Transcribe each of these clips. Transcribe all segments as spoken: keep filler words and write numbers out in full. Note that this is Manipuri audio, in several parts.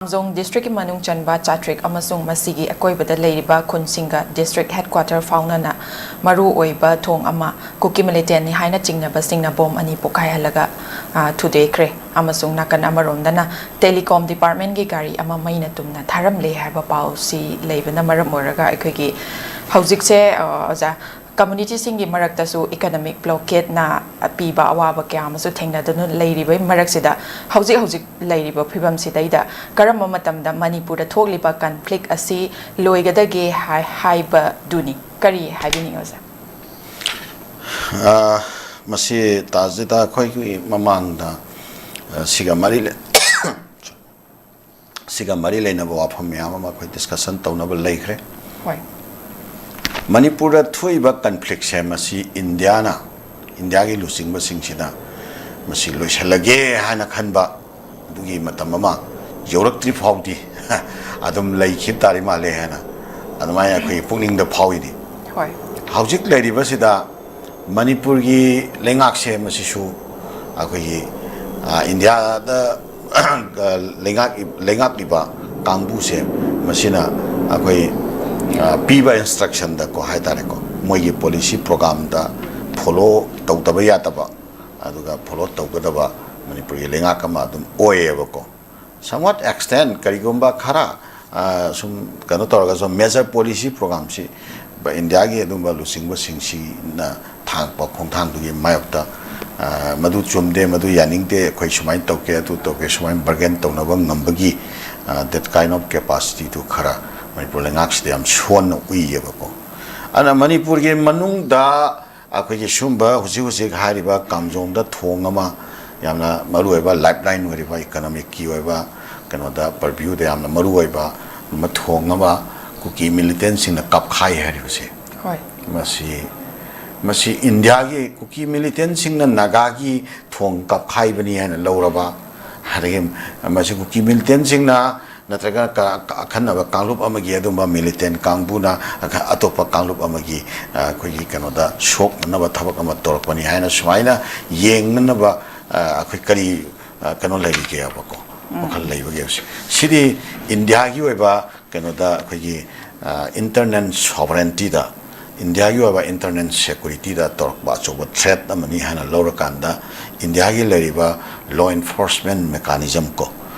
ꯀꯥꯝꯖꯣꯡ ꯗꯤꯁꯇ꯭ꯔꯤꯛꯀꯤ ꯃꯅꯨꯡ ꯆꯟꯕ ꯆꯥꯇ꯭ꯔꯤꯛ ꯑꯃꯁꯨꯡ ꯃꯁꯤꯒꯤ ꯑꯀꯣꯏꯕꯗ ꯂꯩꯔꯤꯕ ꯈꯨꯟꯁꯤꯡꯒ ꯗꯤꯁꯇ꯭ꯔꯤꯛ ꯍꯦꯗꯀ꯭ꯋꯥꯇꯔ ꯐꯥꯎꯅꯅ ꯃꯔꯨ ꯑꯣꯏꯕ ꯊꯣꯡ ꯑꯃ ꯀꯨꯀꯤ ꯃꯤꯂꯤꯇꯦꯟꯅꯤ ꯍꯥꯏꯅ ꯆꯤꯡꯅꯕꯁꯤꯡꯅ ꯕꯣꯝ ꯑꯅꯤ ꯄꯣꯈꯥꯏꯍꯜꯂꯒ, ꯑ, ꯊꯨꯗꯦꯛꯈ꯭ꯔꯦ꯫ ꯑꯃꯁꯨꯡ ꯅꯥꯀꯟ ꯑꯃꯔꯣꯝꯗꯅ ꯇꯦꯂꯤꯀꯣꯝ ꯗꯤꯄꯥꯔꯠꯃꯦꯟꯒꯤ ꯒꯥꯔꯤ ꯑꯃ ꯃꯩꯅ ꯇꯨꯝꯅ ꯊꯥꯔꯝꯂꯦ ꯍꯥꯏꯕ ꯄꯥꯎꯁꯤ ꯂꯩꯕꯅ ꯃꯔꯝ ꯑꯣꯏꯔꯒ ꯑꯩꯈꯣꯏꯒꯤ ꯍꯧꯖꯤꯛꯁꯦ, ꯑ, ꯑꯣꯖꯥ, ꯀꯝꯃ꯭ꯌꯨꯅꯤꯇꯤꯁꯤꯡꯒꯤ ꯃꯔꯛꯇꯁꯨ ꯏꯀꯅꯣꯃꯤꯛ ꯕ꯭ꯂꯣꯀꯦꯠꯅ ꯄꯤꯕ ꯑꯋꯥꯕ ꯀꯌꯥ ꯑꯃꯁꯨ ꯊꯦꯡꯅꯗꯨꯅ ꯂꯩꯔꯤꯕꯩ ꯃꯔꯛꯁꯤꯗ, ꯍꯧꯖꯤꯛ ꯍꯧꯖꯤꯛ ꯂꯩꯔꯤꯕ ꯐꯤꯕꯝꯁꯤꯗꯩꯗ ꯀꯔꯝꯕ ꯃꯇꯝꯗ ꯃꯅꯤꯄꯨꯔꯗ ꯊꯣꯛꯂꯤꯕ ꯀꯟꯐ꯭ꯂꯤꯛ ꯑꯁꯤ ꯂꯣꯏꯒꯗꯒꯦ ꯍꯥꯏ-, ꯍꯥꯏꯕꯗꯨꯅꯤ꯫ ꯀꯔꯤ ꯍꯥꯏꯕꯤꯅꯤꯡꯉꯤ, ꯑꯣꯖꯥ? ꯑ, ꯃꯁꯤ ꯇꯥꯖꯤꯗ ꯑꯩꯈꯣꯏꯒꯤ ꯃꯃꯥꯡꯗ, ꯑ, ꯁꯤꯒ ꯃꯔꯤ ꯂꯩ-, ꯁꯤꯒ ꯃꯔꯤ ꯂꯩꯅꯕ ꯋꯥꯐꯝ ꯃꯌꯥꯝ ꯑꯃ ꯑꯩꯈꯣꯏ ꯗꯤꯁꯀꯁꯟ ꯇꯧꯅꯕ ꯂꯩꯈ꯭ꯔꯦ꯫ ꯍꯣꯏ꯫ ꯃꯅꯤꯄꯨꯔꯗ ꯊꯣꯛꯏꯕ ꯀꯟꯐ꯭ꯂꯤꯛꯁꯦ ꯃꯁꯤ ꯏꯟꯗꯤꯌꯥꯅ, ꯏꯟꯗꯤꯌꯥꯒꯤ ꯂꯨꯆꯤꯡꯕꯁꯤꯡꯁꯤꯅ ꯃꯁꯤ ꯂꯣꯏꯁꯤꯜꯂꯒꯦ ꯍꯥꯏꯅ ꯈꯟꯕ ꯑꯗꯨꯒꯤ ꯃꯇꯝ ꯑꯃ ꯌꯧꯔꯛꯇ꯭ꯔꯤ ꯐꯥꯎꯗꯤ ꯑꯗꯨꯝ ꯂꯩꯈꯤꯕ ꯇꯥꯔꯤ ꯃꯥꯜꯂꯦ ꯍꯥꯏꯅ ꯑꯗꯨꯃꯥꯏꯅ ꯑꯩꯈꯣꯏꯒꯤ ꯄꯨꯛꯅꯤꯡꯗ ꯐꯥꯎꯏꯅꯤ꯫ ꯍꯣꯏ꯫ ꯍꯧꯖꯤꯛ ꯂꯩꯔꯤꯕꯁꯤꯗ ꯃꯅꯤꯄꯨꯔꯒꯤ ꯂꯩꯉꯥꯛꯁꯦ ꯃꯁꯤꯁꯨ ꯑꯩꯈꯣꯏꯒꯤ, ꯑ, ꯏꯟꯗꯤꯌꯥꯗ ꯂꯩꯉꯥꯛ-, ꯂꯩꯉꯥꯛꯂꯤꯕ ꯀꯥꯡꯕꯨꯁꯦ ꯃꯁꯤꯅ ꯑꯩꯈꯣꯏ, ꯑ, ꯄꯤꯕ ꯏꯟꯁꯇ꯭ꯔꯛꯁꯟꯗꯀꯣ ꯍꯥꯏ ꯇꯥꯔꯦꯀꯣ, ꯃꯣꯏꯒꯤ ꯄꯣꯂꯤꯁꯤ ꯄ꯭ꯔꯣꯒꯥꯝꯗ ꯐꯣꯂꯣ ꯇꯧꯗꯕ ꯌꯥꯗꯕ, ꯑꯗꯨꯒ ꯐꯣꯂꯣ ꯇꯧꯒꯗꯕ ꯃꯅꯤꯄꯨꯔꯒꯤ ꯂꯩꯉꯥꯛ ꯑꯃ ꯑꯗꯨꯝ ꯑꯣꯏꯌꯦꯕꯀꯣ꯫ Somewhat extent, ꯀꯔꯤꯒꯨꯝꯕ ꯈꯔ, ꯑ, ꯁꯨꯝ ꯀꯩꯅꯣ ꯇꯧꯔꯒꯁꯨ, ꯃꯦꯖꯔ ꯄꯣꯂꯤꯁꯤ ꯄ꯭ꯔꯣꯒꯥꯝꯁꯤ ꯏꯟꯗꯤꯌꯥꯒꯤ ꯑꯗꯨꯝꯕ ꯂꯨꯆꯤꯡꯕꯁꯤꯡꯁꯤꯅ ꯊꯥꯡꯄ ꯈꯣꯡꯊꯥꯡꯗꯨꯒꯤ ꯃꯥꯌꯣꯛꯇ, ꯑ, ꯃꯗꯨ ꯆꯨꯝꯗꯦ, ꯃꯗꯨ ꯌꯥꯅꯤꯡꯗꯦ, ꯑꯩꯈꯣꯏ ꯁꯨꯃꯥꯏꯅ ꯇꯧꯒꯦ, ꯑꯗꯨ ꯇꯧꯒꯦ, ꯁꯨꯃꯥꯏꯅ ꯕꯔꯒꯦꯟ ꯇꯧꯅꯕ ꯉꯝꯕꯒꯤ, ꯑ, that kind of capacity ꯗꯨ ꯈꯔ ꯃꯅꯤꯄꯨꯔ ꯂꯩꯉꯥꯛꯁꯤꯗ ꯌꯥꯝ ꯁꯣꯟꯅ ꯎꯏꯌꯦꯕꯀꯣ꯫ ꯑꯗꯨꯅ ꯃꯅꯤꯄꯨꯔꯒꯤ ꯃꯅꯨꯡꯗ ꯑꯩꯈꯣꯏꯒꯤ ꯁꯨꯝꯕ ꯍꯧꯖꯤꯛ ꯍꯧꯖꯤꯛ ꯍꯥꯏꯔꯤꯕ ꯀꯥꯝꯖꯣꯡꯗ ꯊꯣꯡ ꯑꯃ, ꯌꯥꯝꯅ ꯃꯔꯨꯑꯣꯏꯕ ꯂꯥꯏꯐ ꯂꯥꯏꯟ ꯑꯣꯏꯔꯤꯕ, ꯏꯀꯅꯣꯃꯤꯛꯀꯤ ꯑꯣꯏꯕ ꯀꯩꯅꯣꯗ, ꯄꯔꯚ꯭ꯌꯨꯗ ꯌꯥꯝꯅ ꯃꯔꯨꯑꯣꯏꯕ ꯑꯃ, ꯊꯣꯡ ꯑꯃ ꯀꯨꯀꯤ ꯃꯤꯂꯤꯇꯦꯟꯁꯤꯡꯅ ꯀꯥꯞꯈꯥꯏ ꯍꯥꯏꯔꯤꯕꯁꯦ, ꯍꯣꯏ꯫ ꯃꯁꯤ, ꯃꯁꯤ ꯏꯟꯗꯤꯌꯥꯒꯤ ꯀꯨꯀꯤ ꯃꯤꯂꯤꯇꯦꯟꯁꯤꯡꯅ ꯅꯥꯒꯥꯒꯤ ꯊꯣꯡ ꯀꯥꯞꯈꯥꯏꯕꯅꯤ ꯍꯥꯏꯅ ꯂꯧꯔꯕ, ꯑꯗꯒꯤ ꯃꯁꯤ ꯀꯨꯀꯤ ꯃꯤꯂꯤꯇꯦꯟꯁꯤꯡꯅ ꯅꯠꯇ꯭ꯔꯒ ꯀ-, ꯀ-, ꯑꯈꯟꯅꯕ ꯀꯥꯡꯂꯨꯞ ꯑꯃꯒꯤ ꯑꯗꯨꯝꯕ ꯃꯤꯂꯤꯇꯦꯟ ꯀꯥꯡꯕꯨꯅ ꯑꯈ-, ꯑꯇꯣꯞꯄ ꯀꯥꯡꯂꯨꯞ ꯑꯃꯒꯤ, ꯑ, ꯑꯩꯈꯣꯏꯒꯤ ꯀꯩꯅꯣꯗ ꯁꯣꯛꯅꯅꯕ ꯊꯕꯛ ꯑꯃ ꯇꯧꯔꯛꯄꯅꯤ ꯍꯥꯏꯅ ꯁꯨꯃꯥꯏꯅ ꯌꯦꯡꯅꯅꯕ, ꯑ, ꯑꯩꯈꯣꯏ ꯀꯔꯤ, ꯑ, ꯀꯩꯅꯣ ꯂꯩꯔꯤꯒꯦꯕꯀꯣ? ꯃꯈꯜ ꯂꯩꯕꯒꯤ ꯍꯧꯖꯤꯛ ꯁꯤꯗꯤ ꯏꯟꯗꯤꯌꯥꯒꯤ ꯑꯣꯏꯕ ꯀꯩꯅꯣꯗ ꯑꯩꯈꯣꯏꯒꯤ ꯏꯟꯇꯔꯅꯦꯜ ꯁꯣꯚꯔꯦꯟꯇꯤꯗ, ꯏꯟꯗꯤꯌꯥꯒꯤ ꯑꯣꯏꯕ ꯏꯟꯇꯔꯅꯦꯜ ꯁꯦꯀꯨꯔꯤꯇꯤꯗ ꯇꯧꯔꯛꯄ ꯑꯆꯧꯕ ꯊ꯭ꯔꯦꯠ ꯑꯃꯅꯤ ꯍꯥꯏꯅ ꯂꯧꯔꯀꯥꯟꯗ, ꯏꯟꯗꯤꯌꯥꯒꯤ ꯂꯩꯔꯤꯕ ꯂꯣ ꯏꯟꯐꯣꯔꯁꯃꯦꯟ ꯃꯦꯀꯥꯅꯤꯖꯝ ꯀꯣ,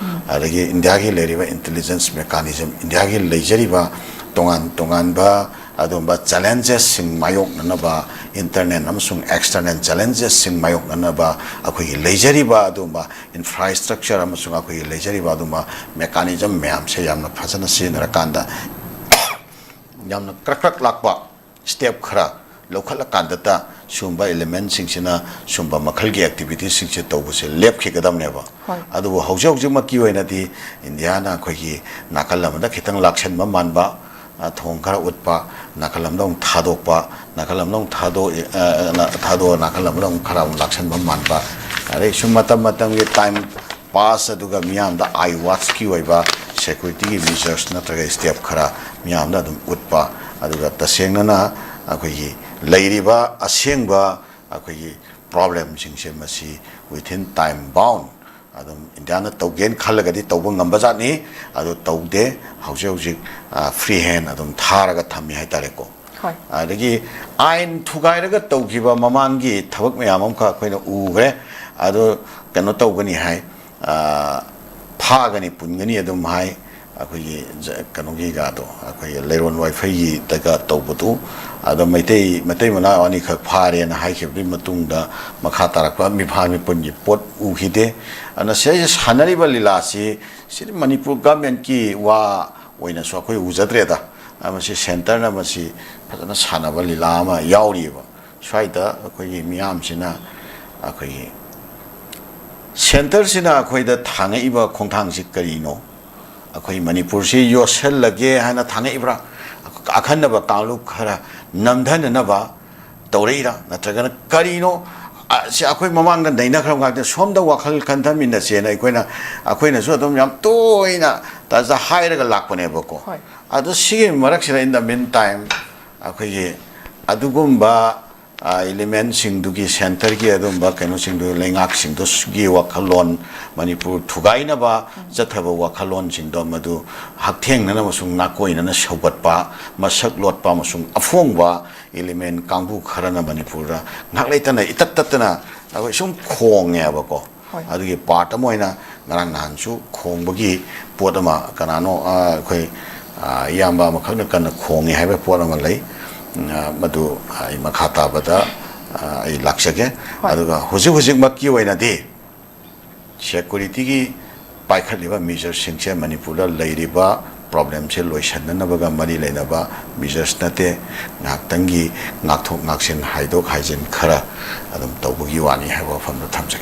ꯑꯗꯒꯤ ꯏꯟꯗꯤꯌꯥꯒꯤ ꯂꯩꯔꯤꯕ ꯏꯟꯇꯦꯂꯤꯖꯦꯟꯁ ꯃꯦꯀꯥꯅꯤꯖꯝ, ꯏꯟꯗꯤꯌꯥꯒꯤ ꯂꯩꯖꯔꯤꯕ ꯇꯣꯉꯥꯟ ꯇꯣꯉꯥꯟꯕ ꯑꯗꯨꯒꯨꯝꯕ ꯆꯦꯂꯦꯟꯖꯦꯁꯁꯤꯡ ꯃꯥꯌꯣꯛꯅꯅꯕ, ꯏꯟꯇꯔꯅꯦꯜ ꯑꯃꯁꯨꯡ ꯑꯦꯛꯁꯇꯔꯅꯦꯜ ꯆꯦꯂꯦꯟꯖꯦꯁꯁꯤꯡ ꯃꯥꯌꯣꯛꯅꯅꯕ ꯑꯩꯈꯣꯏꯒꯤ ꯂꯩꯖꯔꯤꯕ ꯑꯗꯨꯒꯨꯝꯕ ꯏꯟꯐ꯭ꯔꯥꯁ꯭ꯇ꯭ꯔꯛꯆꯔ ꯑꯃꯁꯨꯡ ꯑꯩꯈꯣꯏꯒꯤ ꯂꯩꯖꯔꯤꯕ ꯑꯗꯨꯒꯨꯝꯕ ꯃꯦꯀꯥꯅꯤꯖꯝ ꯃꯌꯥꯝꯁꯦ ꯌꯥꯝꯅ ꯐꯖꯅ ꯁꯤꯖꯤꯟꯅꯔꯀꯥꯟꯗ, ꯌꯥꯝꯅ ꯀ꯭ꯔꯛ ꯀ꯭ꯔꯛ ꯂꯥꯛꯄ ꯁ꯭ꯇꯦꯞ ꯈꯔ ꯂꯧꯈꯠꯂꯀꯥꯟꯗꯇ ꯁꯤꯒꯨꯝꯕ ꯏꯂꯤꯃꯦꯟꯁꯤꯡꯁꯤꯅ ꯁꯤꯒꯨꯝꯕ ꯃꯈꯜꯒꯤ ꯑꯦꯛꯇꯤꯚꯤꯇꯤꯁꯁꯤꯡꯁꯦ ꯇꯧꯕꯁꯦ ꯂꯦꯞꯈꯤꯒꯗꯕꯅꯦꯕ꯫ ꯍꯣꯏ꯫ ꯑꯗꯨꯕꯨ ꯍꯧꯖꯤꯛ ꯍꯧꯖꯤꯛꯃꯛꯀꯤ ꯑꯣꯏꯅꯗꯤ ꯏꯟꯗꯤꯌꯥꯅ ꯑꯩꯈꯣꯏꯒꯤ ꯅꯥꯀꯜ ꯑꯃꯗ ꯈꯤꯇꯪ ꯂꯥꯛꯁꯟꯕ ꯃꯥꯟꯕ, ꯑ, ꯊꯣꯡ ꯈꯔ ꯎꯠꯄ, ꯅꯥꯀꯜ ꯑꯃꯗ ꯑꯃꯨꯛ ꯊꯥꯗꯣꯛꯄ, ꯅꯥꯀꯜ ꯑꯃꯗ ꯑꯃꯨꯛ ꯊꯥꯗꯣꯛ-, ꯑ, ꯅ-, ꯊꯥꯗꯣꯛꯑ ꯅꯥꯀꯜ ꯑꯃꯗ ꯑꯃꯨꯛ ꯈꯔ ꯑꯃꯨꯛ ꯂꯥꯛꯁꯟꯕ ꯃꯥꯟꯕ, ꯑꯗꯩ ꯁꯨꯝ ꯃꯇꯝ ꯃꯇꯝꯒꯤ ꯇꯥꯏꯝ ꯄꯥꯁ ꯑꯗꯨꯒ ꯃꯤꯌꯥꯝꯗ ꯑꯥꯏ ꯋꯥꯆꯀꯤ ꯑꯣꯏꯕ ꯁꯦꯀꯨꯔꯤꯇꯤꯒꯤ ꯃꯤꯖꯔꯁ ꯅꯠꯇ꯭ꯔꯒ ꯁ꯭ꯇꯦꯞ ꯈꯔ ꯃꯤꯌꯥꯝꯗ ꯑꯗꯨꯝ ꯎꯠꯄ, ꯑꯗꯨꯒ ꯇꯁꯦꯡꯅꯅ ꯑꯩꯈꯣꯏꯒꯤ ꯂꯩꯔꯤꯕ ꯑꯁꯦꯡꯕ ꯑꯩꯈꯣꯏꯒꯤ ꯄ꯭ꯔꯣꯕ꯭ꯂꯦꯝꯁꯤꯡꯁꯦ ꯃꯁꯤ within time bound ꯑꯗꯨꯝ ꯏꯟꯗꯤꯌꯥꯅ ꯇꯧꯒꯦꯅ ꯈꯜꯂꯒꯗꯤ ꯇꯧꯕ ꯉꯝꯕ ꯖꯥꯠꯅꯤ꯫ ꯑꯗꯨ ꯇꯧꯗꯦ꯫ ꯍꯧꯖꯤꯛ ꯍꯧꯖꯤꯛ, ꯑ, free hand ꯑꯗꯨꯝ ꯊꯥꯔꯒ ꯊꯝꯃꯤ ꯍꯥꯏꯇꯥꯔꯦꯀꯣ꯫ ꯍꯣꯏ꯫ ꯑꯗꯒꯤ ꯑꯥꯏꯟ ꯊꯨꯒꯥꯏꯔꯒ ꯇꯧꯈꯤꯕ ꯃꯃꯥꯡꯒꯤ ꯊꯕꯛ ꯃꯌꯥꯝ ꯑꯃꯈꯛ ꯑꯩꯈꯣꯏꯅ ꯎꯈ꯭ꯔꯦ꯫ ꯑꯗꯣ ꯀꯩꯅꯣ ꯇꯧꯒꯅꯤ ꯍꯥꯏ, ꯑ, ꯐꯥꯒꯅꯤ, ꯄꯨꯟꯒꯅꯤ ꯑꯗꯨꯝ ꯍꯥꯏ꯫ ꯑꯩꯈꯣꯏꯒꯤ ꯖ-, ꯀꯩꯅꯣꯒꯤꯒꯗꯣ, ꯑꯩꯈꯣꯏꯒꯤ ꯂꯩꯔꯣꯟ ꯋꯥꯏꯐꯩꯒꯤꯗꯒ ꯇꯧꯕꯗꯨ, ꯑꯗꯣ ꯃꯩꯇꯩ, ꯃꯩꯇꯩ ꯃꯅꯥꯎ ꯑꯅꯤꯈꯛ ꯐꯥꯔꯦꯅ ꯍꯥꯏꯈꯤꯕꯗꯨꯒꯤ ꯃꯇꯨꯡꯗ ꯃꯈꯥ ꯇꯥꯔꯛꯄ ꯃꯤꯐꯥ ꯃꯤꯄꯨꯟꯒꯤ ꯄꯣꯠ ꯎꯈꯤꯗꯦ꯫ ꯑꯗꯨꯅ ꯁꯤꯗꯩꯁꯤꯗ ꯁꯥꯟꯅꯔꯤꯕ ꯂꯤꯂꯥꯁꯤ, ꯁꯤꯗꯤ ꯃꯅꯤꯄꯨꯔ ꯒꯃꯦꯟꯀꯤ ꯋꯥ ꯑꯣꯏꯅꯁꯨ ꯑꯩꯈꯣꯏ ꯎꯖꯗ꯭ꯔꯦꯗ꯫ ꯑ, ꯃꯁꯤ ꯁꯦꯟꯇꯔꯅ ꯃꯁꯤ ꯐꯖꯅ ꯁꯥꯟꯅꯕ ꯂꯤꯂꯥ ꯑꯃ ꯌꯥꯎꯔꯤꯑꯕ꯫ ꯁ꯭ꯋꯥꯏꯗ ꯑꯩꯈꯣꯏꯒꯤ ꯃꯤꯌꯥꯝꯁꯤꯅ, ꯑꯩꯈꯣꯏꯒꯤ ꯁꯦꯟꯇꯔꯁꯤꯅ ꯑꯩꯈꯣꯏꯗ ꯊꯥꯡꯉꯛꯏꯕ ꯈꯣꯡꯊꯥꯡꯁꯤ ꯀꯔꯤꯅꯣ? ꯑꯩꯈꯣꯏ ꯃꯅꯤꯄꯨꯔꯁꯤ ꯌꯣꯠꯁꯜꯂꯒꯦ ꯍꯥꯏꯅ ꯊꯥꯡꯉꯛꯏꯕ꯭ꯔꯥ? ꯑꯈꯟꯅꯕ ꯀꯥꯡꯂꯨꯞ ꯈꯔ ꯅꯝꯊꯅꯅꯕ ꯇꯧꯔꯛꯏꯔꯥ? ꯅꯠꯇ꯭ꯔꯒꯅ ꯀꯔꯤꯅꯣ? ꯑ, ꯁꯤ ꯑꯩꯈꯣꯏ ꯃꯃꯥꯡꯗ ꯅꯩꯅꯈ꯭ꯔꯕ ꯉꯥꯛꯇꯅꯤ꯫ ꯁꯣꯝꯗ ꯋꯥꯈꯜ ꯈꯟꯊꯃꯤꯟꯅꯁꯦꯅ ꯑꯩꯈꯣꯏꯅ, ꯑꯩꯈꯣꯏꯅꯁꯨ ꯑꯗꯨꯝ ꯌꯥꯝ ꯇꯣꯏꯅ ꯇꯥꯖ ꯍꯥꯏꯔꯒ ꯂꯥꯛꯄꯅꯦꯕꯀꯣ꯫ ꯍꯣꯏ꯫ ꯑꯗꯣ ꯁꯤꯒꯤ ꯃꯔꯛꯁꯤꯗ, in the meantime, ꯑꯩꯈꯣꯏꯒꯤ ꯑꯗꯨꯒꯨꯝꯕ ꯑꯦꯂꯤꯃꯦꯟꯁꯤꯡꯗꯨꯒꯤ, ꯁꯦꯟꯇꯔꯒꯤ ꯑꯗꯨꯝꯕ ꯀꯩꯅꯣꯁꯤꯡꯗꯨ, ꯂꯩꯉꯥꯛꯁꯤꯡꯗꯨꯒꯤ ꯋꯥꯈꯜꯂꯣꯟ, ꯃꯅꯤꯄꯨꯔ ꯊꯨꯒꯥꯏꯅꯕ ꯆꯠꯊꯕ ꯋꯥꯈꯜꯂꯣꯟꯁꯤꯡꯗꯣ ꯃꯗꯨ ꯍꯛꯊꯦꯡꯅꯅ ꯑꯃꯁꯨꯡ ꯅꯥꯀꯣꯏꯅꯅ ꯁꯧꯒꯠꯄ, ꯃꯁꯛ ꯂꯣꯠꯄ ꯑꯃꯁꯨꯡ ꯑꯐꯣꯡꯕ ꯏꯂꯤꯃꯦꯟ ꯀꯥꯡꯕꯨ ꯈꯔꯅ ꯃꯅꯤꯄꯨꯔꯗ ꯉꯥꯏꯍꯥꯛ ꯂꯩꯇꯅ ꯏꯇꯠ ꯇꯠꯇꯅ ꯑꯩꯈꯣꯏ ꯁꯨꯝ ꯈꯣꯡꯉꯦꯕꯀꯣ꯫ ꯍꯣꯏ꯫ ꯑꯗꯨꯒꯤ ꯄꯥꯔꯠ ꯑꯃ ꯑꯣꯏꯅ ꯉꯔꯥꯡ ꯅꯍꯥꯟꯁꯨ ꯈꯣꯡꯕꯒꯤ ꯄꯣꯠ ꯑꯃ, ꯀꯅꯥꯅꯣ, ꯑ, ꯑꯩꯈꯣꯏ, ꯑ, ꯏꯌꯥꯝꯕ ꯑꯃꯈꯛꯅ ꯀꯟꯅ ꯈꯣꯡꯉꯦ ꯍꯥꯏꯕ ꯄꯣꯠ ꯑꯃ ꯂꯩ꯫ ꯎꯝ, ꯑ, ꯃꯗꯨ ꯑꯩ ꯃꯈꯥ ꯇꯥꯕꯗ, ꯑ, ꯑꯩ ꯂꯥꯛꯆꯒꯦ꯫ ꯍꯣꯏ꯫ ꯑꯗꯨꯒ ꯍꯧꯖꯤꯛ ꯍꯧꯖꯤꯛꯃꯛꯀꯤ ꯑꯣꯏꯅꯗꯤ ꯁꯦꯀꯨꯔꯤꯇꯤꯒꯤ ꯄꯥꯏꯈꯠꯂꯤꯕ ꯃꯤꯖꯔꯁꯤꯡꯁꯦ ꯃꯅꯤꯄꯨꯔꯗ ꯂꯩꯔꯤꯕ ꯄ꯭ꯔꯣꯕ꯭ꯂꯦꯝꯁꯦ ꯂꯣꯏꯁꯤꯟꯅꯅꯕꯒ ꯃꯔꯤ ꯂꯩꯅꯕ ꯃꯤꯖꯔꯁ ꯅꯠꯇꯦ꯫ ꯉꯥꯏꯍꯥꯛꯇꯪꯒꯤ ꯉꯥꯛꯊꯣꯛ ꯉꯥꯛꯁꯤꯟ, ꯍꯥꯏꯗꯣꯛ ꯍꯥꯏꯖꯤꯟ ꯈꯔ ꯑꯗꯨꯝ ꯇꯧꯕꯒꯤ ꯋꯥꯅꯤ ꯍꯥꯏꯕ ꯋꯥꯐꯝꯗꯣ ꯊꯝꯖꯒꯦ꯫